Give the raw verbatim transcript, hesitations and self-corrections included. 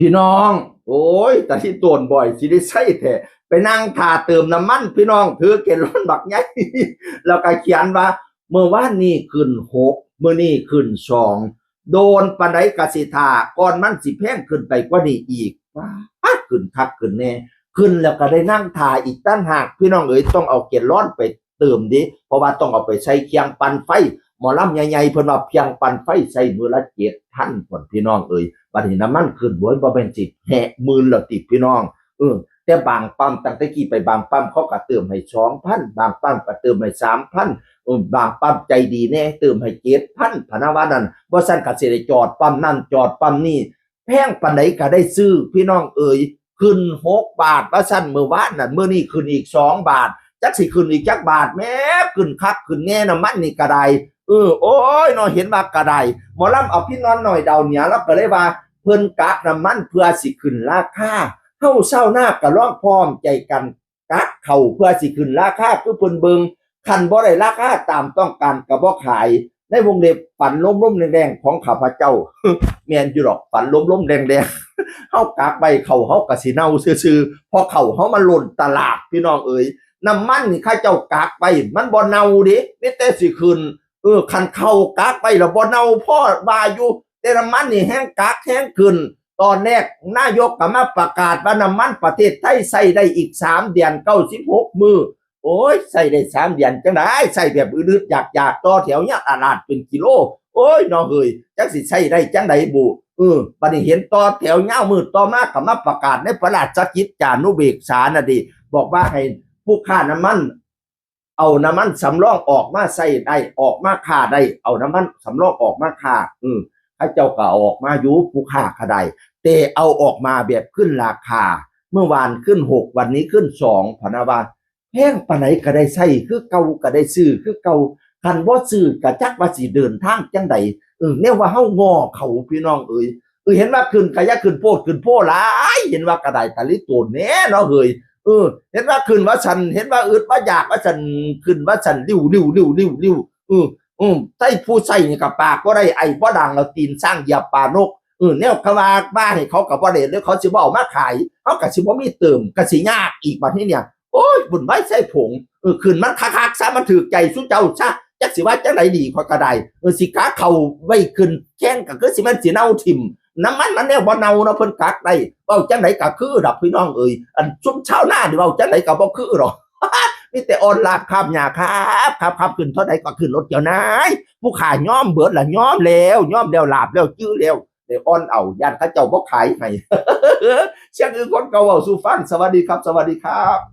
พี่น้อง โอ้ย แต่ที่โตนบ่อยสิได้ใส่แท้ ไปนั่งถ่าเติมน้ำมัน พี่น้อง ถือแกลลอนบักใหญ่ แล้วก็เขียนว่า เมื่อวานนี้ขึ้นหก มื้อนี้ขึ้นสอง โดนปานใดกะสิถ่า ก่อนมันสิแพงขึ้นไปกว่านี้อีก ว้า ขึ้นคักขึ้นแน่ ขึ้นแล้วก็ได้นั่งถ่าอีกต่างหาก พี่น้องเอ๋ย ต้องเอาแกลลอนไปเติมเด้ เพราะว่าต้องเอาไปใส่เคียงปั่นไฟ หมอลำใหญ่ๆ เพิ่นว่าเคียงปั่นไฟใส่มื้อละเจ็ดพัน พุ้น พี่น้องเอ๋ย บัดนี้น้ำมันขึ้น โอ้ย บ่แม่นสิแหะหมื่นแล้วติพี่น้อง เออ แต่บางปั๊ม ตั้งแต่กี้ไปบางปั๊มเขาก็เติมให้สองพัน บางปั๊มก็เติมให้สามพัน เออ บางปั๊มใจดีแน่ เติมให้เจ็ดพัน พะนะว่านั่น บ่ซั้นก็สิได้จอดปั๊มนั่นจอดปั๊มนี่ แพงปานใดก็ได้ซื้อ พี่น้องเอ๋ย ขึ้นหกบาท ว่าซั่น มื้อวานนั่น มื้อนี้ขึ้นอีกสองบาท จักสิขึ้นอีกจักบาท แหม ขึ้นคักขึ้นแน่ น้ำมันนี่ก็ได้ เออ โอ้ย เนาะ เห็นว่าก็ได้ หมอลำเอาพี่นอนหน่อยดาวเหนือ แล้วก็เลยว่า เพิ่นกักน้ำมันเพื่อสิขึ้นราคา เฮาชาวนาก็ลองพร้อมใจกันกักเข้าเพื่อสิขึ้นราคา คือเพิ่นเบิ่ง คันบ่ได้ราคาตามต้องการก็บ่ขาย ในวงเล็บ ฝันลมๆแรงๆของข้าพเจ้า แม่นอยู่ดอก ฝันลมๆแรงๆ เฮากักไว้ เข้าเฮาก็สิเน่าซื่อๆ เพราะเข้าเฮามันล้นตลาด พี่น้องเอ๋ย น้ำมันนี่เขาเจ้ากักไว้ มันบ่เน่าเด้ มีแต่สิขึ้น เออ คันเข้ากักไว้แล้วบ่เน่า พอว่าอยู่ แต่น้ำมันนี่แฮงกักแฮงขึ้น ตอนแรกนายกก็มาประกาศว่าน้ำมันประเทศไทยใช้ได้อีกสามเดือน เก้าสิบหกมื้อ โอ้ย ใช้ได้สามเดือนจั่งใด๋ ใช้แบบอึดๆอยากๆ ต่อแถวยาวอาลาดเป็นกิโล โอ้ย เนาะเฮ้ย จักสิใช้ได้จั่งใด๋บุ เออ บัดนี้เห็นต่อแถวยาว มื้อต่อมาก็มาประกาศในพระราชกิจจานุเบกษาน่ะเด้ บอกว่าให้ผู้ค้าน้ำมัน เอาน้ำมันสำรองออกมาใช้ได้ ออกมาค้าได้ เอาน้ำมันสำรองออกมาค้า เออ เขาเจ้าก็เอาออกมาอยู่ ผู้ค้าก็ได้ แต่เอาออกมาแบบขึ้นราคา เมื่อวานขึ้นหก วันนี้ขึ้นสอง พะนะว่า แพงปานใดก็ได้ใช้คือเก่า ก็ได้ซื้อคือเก่า คันบ่ซื้อก็จักว่าสิเดินทางจั่งใด๋ เออ แนวว่าเฮาง้อเขา พี่น้องเอ๋ย เออ เห็นว่าขึ้นก็อย่าขึ้นโพดขึ้นโพหลาย เห็นว่าก็ได้ตะลิโตนแหน่เนาะเฮ้ย เออ เห็นว่าขึ้นว่าซั่น เห็นว่าอึดว่าอยากว่าซั่น ขึ้นว่าซั่น ริ้วๆๆๆๆ เออ อืม ใช้ผู้ใช้นี่ก็ปากบ่ได้ ไอ้บ่ดัง เอาตีนช้างเหยียบปากนก เออ แนวเขาว่า ว่าให้เขาก็บ่ได้ แล้วเขาสิบ่เอามาขาย เขาก็สิบ่มีเติม ก็สิยากอีกบัดนี้เนี่ย โอ้ย บุญไว้ใส่ผง เออ ขึ้นมันคักๆซะ มันถืกใจซุเจ้าซะ จักสิว่าจั่งใด๋ดี ข้อยก็ได้ เออ สิกะเข้าไว้ขึ้นแข่งก็คือสิแม่นสิเน่าถิ่ม น้ำมันมันแนวบ่เน่าเนาะ เพิ่นกักได้ เว้าจั่งใด๋ก็คือดอกพี่น้องเอ๋ย อันซุมชาวนานี่เว้าจั่งใด๋ก็บ่คือดอก มีแต่อ่อนลาบคาบหญ้าครับ ครับ ครับ ขึ้นเท่าใด๋ก็ขึ้นโลดเจ้านาย ผู้ค้ายอมเบิดล่ะ ยอมแล้ว ยอมแล้ว หลาบแล้ว จื้อแล้ว ได้อ่อนเอา ย่านเขาเจ้าบ่ขายให้ เสียงอื่นคนเก่าเว้าสู่ฟัง สวัสดีครับ สวัสดีครับ